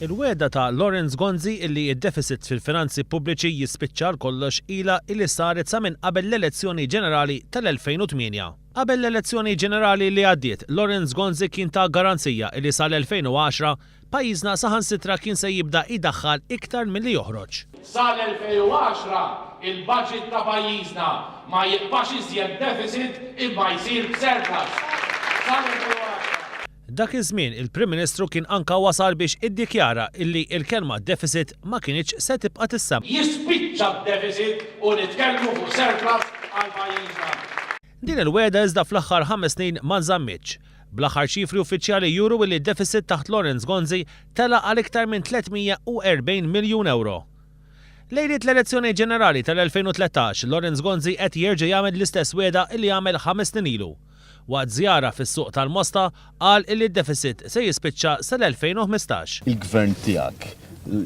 Il-wegħda ta' Lawrence Gonzi illi d-deficit fil-finanzi pubbliċi jispiċċa għal kollox ilha illi saret sa minn qabel l-elezzjoni ġenerali tal-2008. Qabel l-elezzjoni ġenerali li għaddiet, Lawrence Gonzi kien ta garanzija illi sal-2010 pajjiżna saħansitra kien se jibda jdaħħal iktar milli joħroġ. Sal-2010 il-budget ta' pajjiżna ma jibqax iżjed deficit imma jsir b'surplus. Sal-2010. Dak iż-żmien il-Prim Ministru kien anka wasal biex iddikjara illi l-kelma deficit ma kinitx se tibqa' tissemma. Jispiċċa d-deficit u nitkellmu fuq surplus għal pajjiżna. Din il-wegħda iżda fl-aħħar ħames snin ma nżammitx, bl-aħħar ċifri uffiċjali juru illi d-deficit taħt Lawrence Gonzi tela' għal iktar minn 340 miljun ewro. Lejliet l-elezzjoni ġenerali tal-2013, Lawrence Gonzi qed jerġa' jagħmel l-istess wegħda illi għamel ħames snin ilu. Waqt żjara fis-suq tal-Mosta, qal illi d-deficit se jispiċċa sal-2015. Il-Gvern tiegħek,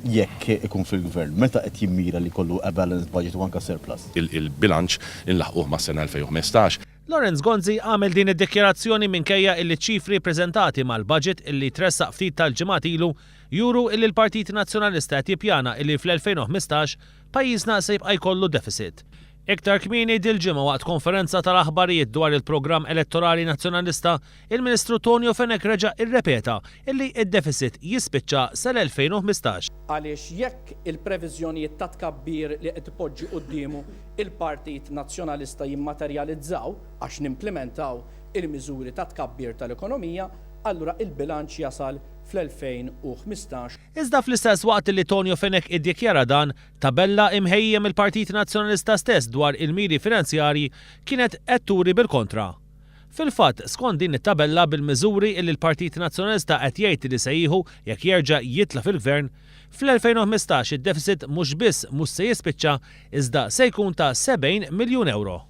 jekk ikun fil-Gvern, meta qed jimmira li jkollu a balanced budget u anke surplus? Il-bilanċ inlaħquh mas-sena 2015. Lawrence Gonzi għamel din id-dikjarazzjoni minkejja illi ċ-ċifri ppreżentati mal-budget illi tressaq ftit tal-ġimgħat ilu juru illi l-Partit Nazzjonalista qed jippjana illi fl-2015 pajjiżna se jibqa' jkollu deficit. Iktar kmieni dil-ġimgħa waqt konferenza tal-aħbarijiet dwar il-programm elettorali Nazzjonalista, il-Ministru Tonio Fenech reġa' irrepeta illi d-deficit jispiċċa sal-2015. Għaliex jekk il-previżjonijiet ta' tkabbir li qed ipoġġi quddiemu il-Partit Nazzjonalista jimmaterjalizzaw, għax nimplimentaw il-miżuri ta' tkabbir tal-ekonomija, allura il-bilanċ jasal fl-2015. Iżda fl-istess waqt li Tonio Fenech iddikjara dan, tabella imħejjija mill-Partit Nazzjonalista stess dwar il-miri finanzjarji kienet qed turi bil-kontra. Fil-fatt, skont din it-tabella bil-miżuri illi l-Partit Nazzjonalista qed jgħid li se jieħu jekk jerġa' jitla' fil-Gvern, fl-2015 id-deficit mhux biss mhux se jispiċċa iżda se jkun ta' 70 miljun ewro.